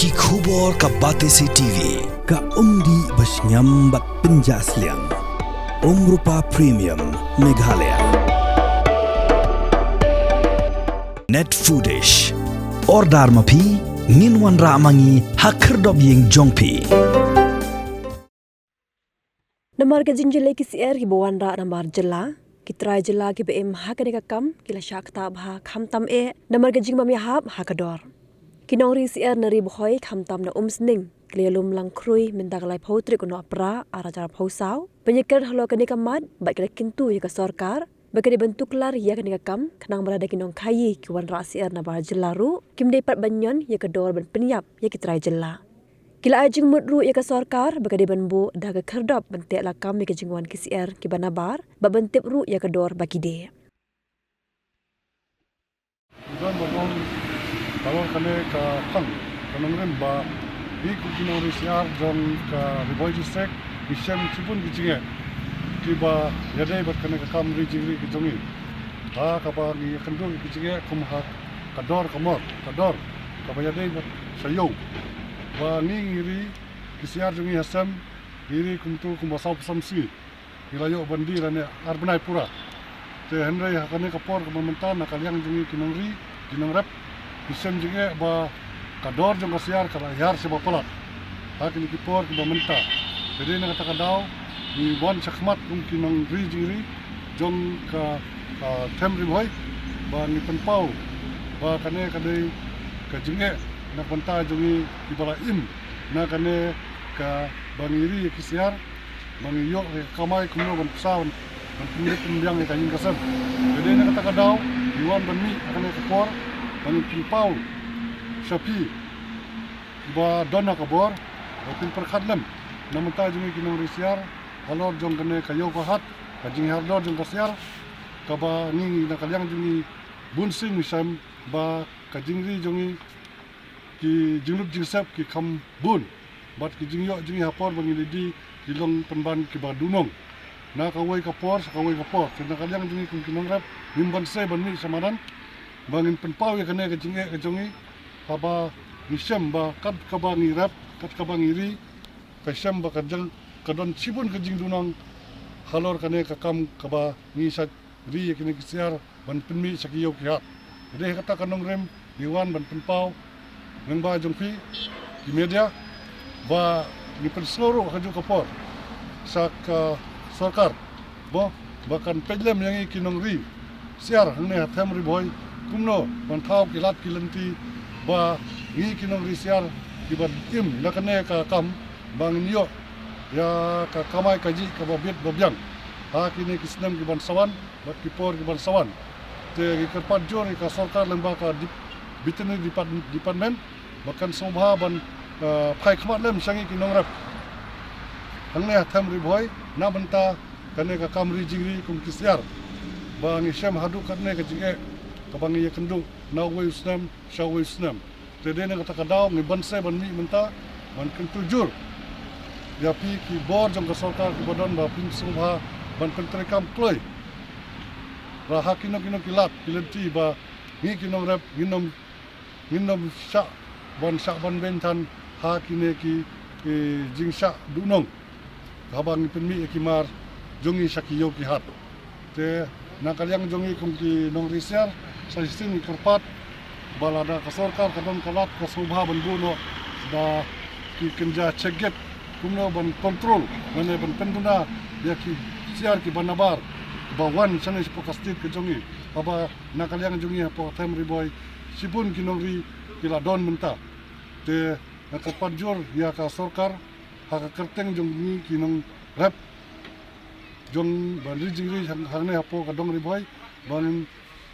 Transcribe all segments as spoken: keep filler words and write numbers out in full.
Ki khubor ka Batesi T V. Ka umdih ba shngiam bad pynjah sliang. Umrupa Premium Meghalaya. Net Foodish. Order ma phi, ngin wanrah ma ngi ha khyrdop ïing jong phi. Namar ka jingjyllei ki syiar kiba wanrah na bar jylla, ki trai jylla kiba im ha kane ka kam ki la shah ktah bha khamtam eh namar ka jingbym ïahap ha ka dor. Ki nongri syiar na Ri Bhoi khamtam na Umsning ki la ïalum lang khrui mynta ka laiphew tarik u Nohprah arhajar arphew saw ban ïakren halor kane ka mat bad ki la kyntu ïa ka sorkar ba ka dei ban tuklar ïa kane ka kam khnang ba lada ki nongkhaii ki wanrah syiar na bar jylla ruh kim dei pat ban ñion ïa ka dor ban pynïap ïa ki trai jylla. Ki la ai jingmut ruh ïa ka sorkar ba ka dei ban buh da ka khyrdop ban teh lakam ïa ka jingwan ki syiar kiba nabar bad ban tip ruh ïa ka dor ba ki die. Don ba don halor kane ka phang ka nongrim ba ngi kum ki nongri syiar jong ka Ri Bhoi District ngi shem shibun ki jingeh kiba ïadei bad kane ka kam ri jingri ka jong ngi. Ha kaba ngi ïakynduh ïa ki jingeh kum ha ka dor ka mor ka dor kaba ïadei bad sha ïew. Ba ngi ngi ri ki syiar jong ngi ha sem ngi ri kumtu kumba saw phew san sngi. Ngi la ïoh ban die lane ar bnai pura. Te hynrei ha kane ka por kaba mynta na ka liang jong ngi ki nongri ki nongrep ngi shem jingeh ba ka dor jong ka syiar ka la hiar sha ba palat ha kine ki por kiba mynta. Te dei na kata ka daw ngi wan shakhmat kum ki nongri jingri jong ka, ah, them Ri Bhoi ba ngi pynpaw ba kane ka dei ka jingeh na ka bynta jong ngi kiba la im na kane kaba ngi ri ïa ki syiar ba ngi ïoh ïa ka kamai kumno ban pynsa ban, ban pynlip pynbiang ïa ka ïing ka sem. Te dei na kata ka daw ngi wan ban mih ha kane ka por ba ngi pynpaw sha phi ba don ha ka bor ba phin pyrkhat lem na ka bynta jong ngi ki nongri syiar halor jong kane ka ïew ka hat ka jinghiar dor jong ka syiar kaba ngi na ka liang jong ngi bun sien ngi shem ba ka jingri jong ngi ki jinglut jingsep ki kham bun bad ki jingïoh jong ngi ha por ba ngi la die ki long pynban kiba duhnong. Na kawei ka por sha kawei ka por te na ka liang jong ngi kum ki nongrep ngim banse ban mih sha madan ba ngin pynpaw ïa kane ka jingeh ka jong ngi haba ngi shem ba kat kaba ngi rep kat kaba ngi ri ka shem ba ka jong ka don shibun ka jingduhnong halor kane ka kam kaba ngi shait ri ïa kine ki syiar ban pynmih sha ki ïew ki hat. Te dei kata ka nongrim ngi wan ban pynpaw lyngba jong phi ki media ba ngi pynsngew ruh ha kajuh ka por sha ka sorkar ba, ba kan peit lem ïa ngi ki nongri syiar hangne ha them Ri Bhoi kumno ban thaw ki lad ki lynti ba ngi ki nongri syiar kiban im na kane ka kam ba ngin ïoh ïa ka kamai kajih kaba bit ba biang ha kine ki snem kiban sa wan bad ki por kiban sa wan. Te ngi kyrpad jur ïa ka sorkar lyngba ka dep-, veterinary depart-, department ba kan sngewbha ban, eh, phai khmat lem sha ngi ki nongrep hangne ha them Ri Bhoi na bynta kane ka kam ri jingri kum ki syiar ba ngi shem haduh katne ka jingeh kaba ngi ïakynduh na uwei u snem sha uwei u snem. Te dei na kata ka daw ngi banse ban mih mynta ban kyntu jur ïa phi ki bor jong ka sorkar kiba don ba phin sngewbha ban pyntreikam kloi ra ha kino kino ki lad ki lynti ba ngi ki nongrep ngin ym, ngin ym shah ban shah ban beiñ than ha kine ki, ki jingshah duhnong haba ngi pynmih ïa ki mar jong ngi sha ki ïew ki hat. Te na ka liang jong ngi kum ki nongri syiar sa shisien ngi kyrpad ba lada ka sorkar ka don ka lad ka sngewbha ban buh noh da ki kynja check gate kumno ban control lane ban pynduna ïa ki syiar kiba nabar ba wan shane shapoh ka state ka jong ngi. Haba na ka liang jong ngi hapoh them Ri Bhoi shibun ki nongri ki la don mynta. Te nga kyrpad jur ïa ka sorkar ha ka kyrteng jong ngi ki nongrep jong ban ri jingri hang, hangne hapoh ka dong Ri Bhoi ba ngin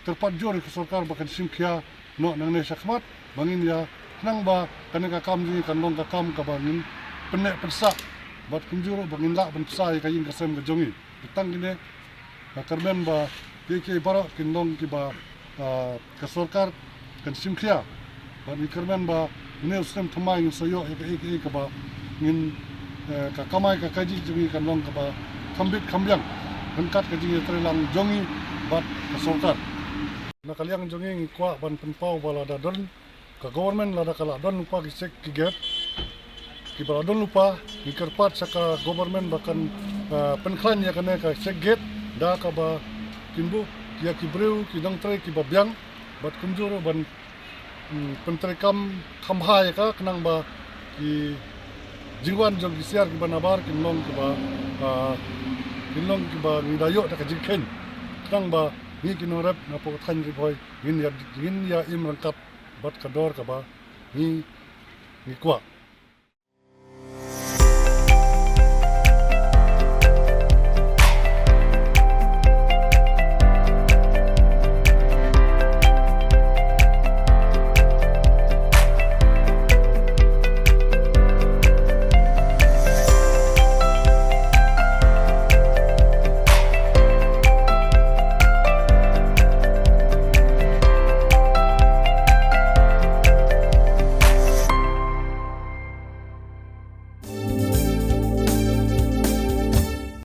kyrpad jur ïa ka sorkar ba kan shim khia noh nangne shakhmat ba ngin ïa khnang ba kane ka kam jong ngi kan long ka kam kaba ngin pynneh pynsah bad kumjuh ruh ba ngin lah ban pynsa ïa ka ïing ka sem ka jong ngi. Te tang kine nga kyrmen ba kiei kiei baroh kin long kiba, ah, ka sorkar kan shim khia. Bad ngi kyrmen ba une u snem thymmai ngin sa ïoh ïa kaei kaei kaba ngin, eh, ka kamai ka kajih jong ngi kan long kaba kham bit kham biang ryngkat ka jingïatreilang jong ngi bad ka sorkar. Na ka liang jong ngi ngi kwah ban pynpaw ba lada don Ka government lada ka la don lypa ki check gate, kiba la don lypa, ngi kyrpad sha ka government ba kan pynkhlaiñ ïa kane ka check gate da kaba kin buh ïa ki briew ki nongtrei kiba biang bad kumjuh ruh ban pyntreikam kham bha ïa ka, khnang ba ki jingwan jong ki syiar kiba nabar kin long kiba kin long kiba ngi da ïoh da ka jingkheiñ, khnang ba ngi ki nongrep na poh ka thaiñ Ri Bhoi ngin ïa ngin ïa im ryngkat bad ka dor kaba ngi ngi kwah.